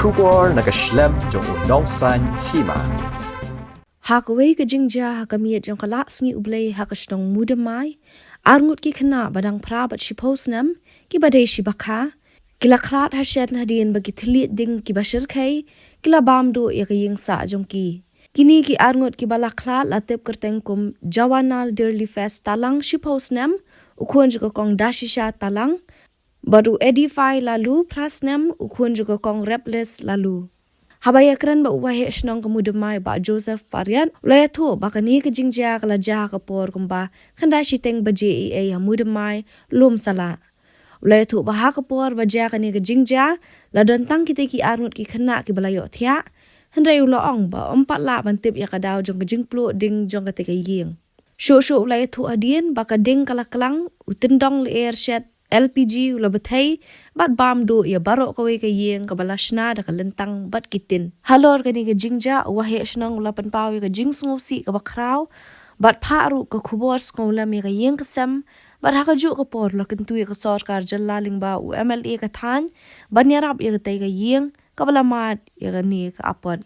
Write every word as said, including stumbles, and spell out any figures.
Khubor na ka shlem jong u nongsan hima. Ha kawei ka jingjia ha ka miet jong ka Lah Sngi U Blei ha ka shnong Mudemmai, arngut ki khynnah ba dang phra bad shiphew snem, ki ba dei shi bakha, ki la khlad ha shen hadien ba ki thylliej ding ki ba shyrkhei ki la bam duh ïa ka ïing sah jong ki. Kine ki arngut ki ba la khlad la tip kyrteng kum Jawanal Dirlifest Talang, shiphew snem, u khun jong ka kong Dashisha Talang, bad u Edify Lalu, phra snem, u khun jong ka kong Reples Lalu. Haba ïakren bad u Waheh Shnong ka Mudemmai, Bah Joseph Pariat, u la ïathuh ba kane ka jingjia ka la jia ha ka por kumba khyndai shiteng baje eiei ha Mudemmai, Lumsalah. U la ïathuh ba ha ka por ba jia kane ka jingjia, la don tang kita ki arngut ki khynnah ki ba la ïohthiah, hynrei u la ong ba ym pat lah ban tip ïa ka daw jong ka jingpluh ding jong kata ka ïing. Shuh shuh u la ïathuh hadien ba ka ding ka la klang, u tyndong lyer shet L P G u la bthei bad bam duh ïa baroh kawei ka ïing kaba la shna da ka lyntang bad ki tin. Halor kane ka jingjia, u Waheh Shnong u la pynpaw ïa ka jingsngewsih kaba khraw bad phah ruh ka khubor sngewlem ïa ka ïing ka sem, bad ha kajuh ka por u la kyntu ïa ka sorkar jylla lyngba u M L A ka thaiñ ban ïarap ïa katei ka ïing kaba la mad ïa kane ka apot.